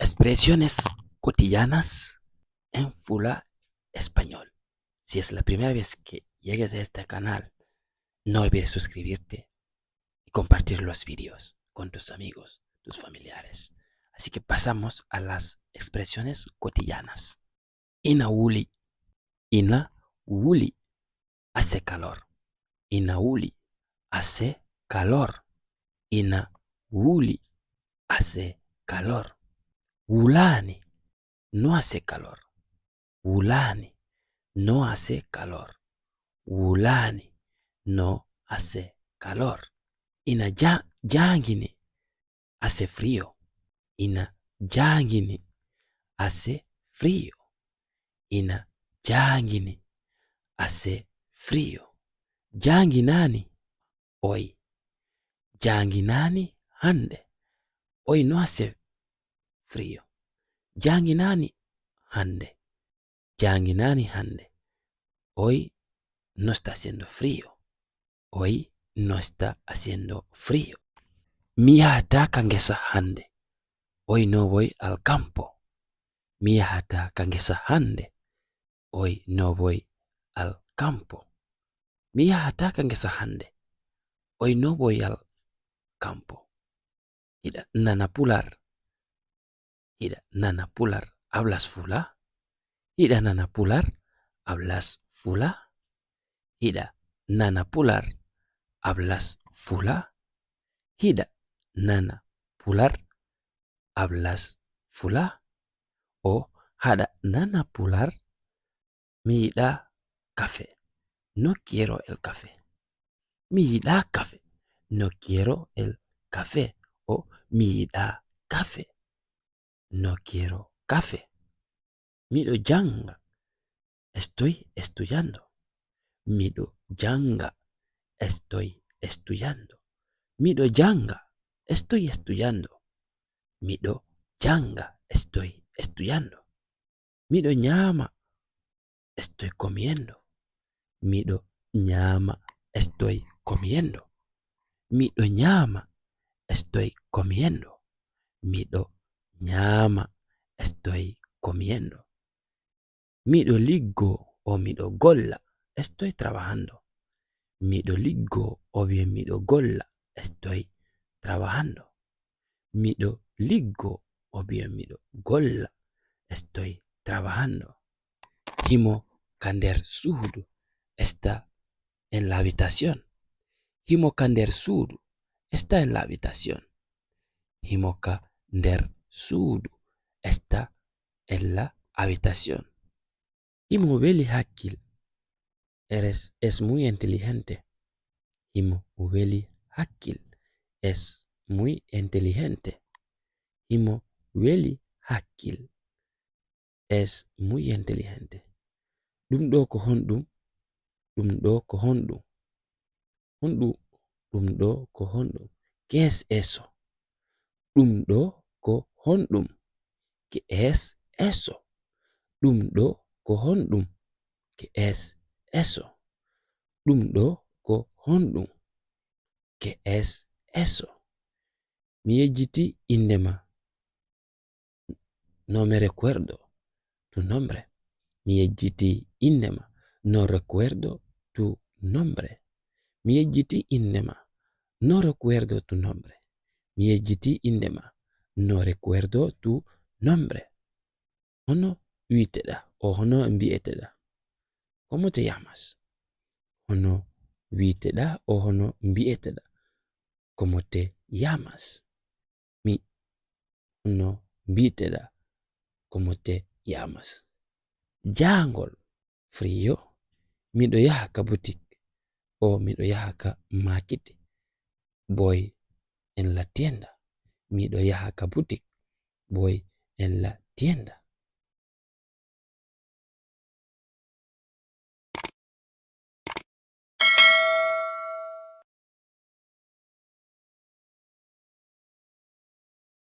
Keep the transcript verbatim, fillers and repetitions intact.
Expresiones cotidianas en Fula español. Si es la primera vez que llegues a este canal, no olvides suscribirte y compartir los vídeos con tus amigos, tus familiares. Así que pasamos a las expresiones cotidianas. Ina wuli. Ina wuli. Hace calor. Ina wuli. Hace calor. Ina wuli. Hace calor. Wulaani. No hace calor. Wulaani. No hace calor. Wulaani. No hace calor. Ina ja-, jaangini. Hace frío. Ina jaangini. Hace frío. Ina jaangini. Hace frío. Jaanginaani. Hoy. Jaanginaani hannde. Hoy no hace frío. Jaanginaani hannde. Jaanginaani hannde. Hoy no está haciendo frío. Hoy no está haciendo frío. Mi yahataa ka ngesa hannde. Hoy no voy al campo. Mi yahataa ka ngesa hannde. Hoy no voy al campo. Mi yahataa ka ngesa hannde. Hoy no voy al campo. Hiɗa nana Pulaar. Hiɗa nana Pulaar. ¿Hablas Fula? Hiɗa nana Pulaar. ¿Hablas Fula? Hiɗa nana Pulaar. ¿Hablas Fula? Hiɗa nana Pulaar. ¿Hablas Fula? O haɗa nana Pulaar. Mi yiɗaa kafe. No quiero el café. Mi yiɗaa kafe. No quiero el café. O mi yiɗaa kafe. No quiero café. Miɗo jannga. Estoy estudiando. Miɗo jannga. Estoy estudiando. Miɗo jannga. Estoy estudiando. Miɗo jannga. Estoy estudiando. Miɗo ñaama. Estoy comiendo. Miɗo ñaama. Estoy comiendo. Miɗo ñaama. Estoy comiendo. Miɗo ñaama. Estoy comiendo. Miɗo liggoo. O miɗo golla. Estoy trabajando. Miɗo liggoo. O bien miɗo golla. Estoy trabajando. Miɗo liggoo. O bien miɗo golla. Estoy trabajando. Himo ka nder suudu. Está en la habitación. Himo ka nder suudu. Está en la habitación. Himo ka nder suudu. Está en la habitación. Himo weli hakkil. Eres, es muy inteligente. Himo weli hakkil. Es muy inteligente. Himo weli hakkil. Es muy inteligente. Ɗum ɗo ko honɗum? Ɗum ɗo ko honɗum? Honɗum, ɗum ɗo ko honɗum? ¿Qué es eso? Ɗum ɗo ko honɗum? ¿Qué es eso? Ɗum ɗo ko honɗum? ¿Qué es eso? Ɗum ɗo ko honɗum? ¿Qué es eso? Mi yejjiti innde ma. No me recuerdo tu nombre. Mi yejjiti innde ma. No recuerdo tu nombre. Mi yejjiti innde ma. No recuerdo tu nombre. Mi yejjiti innde ma. No recuerdo tu nombre. Hono wiyeteɗaa? O hono mbiyeteɗaa? ¿Cómo te llamas? Hono wiyeteɗaa? O hono mbiyeteɗaa? ¿Cómo te llamas? Mi, hono mbiyeteɗaa? ¿Cómo te llamas? Jaangol. Frío. Miɗo yaha ka butik. O miɗo yaha ka maakiti. Voy en la tienda. Miɗo yaha ka butik. Voy en la tienda.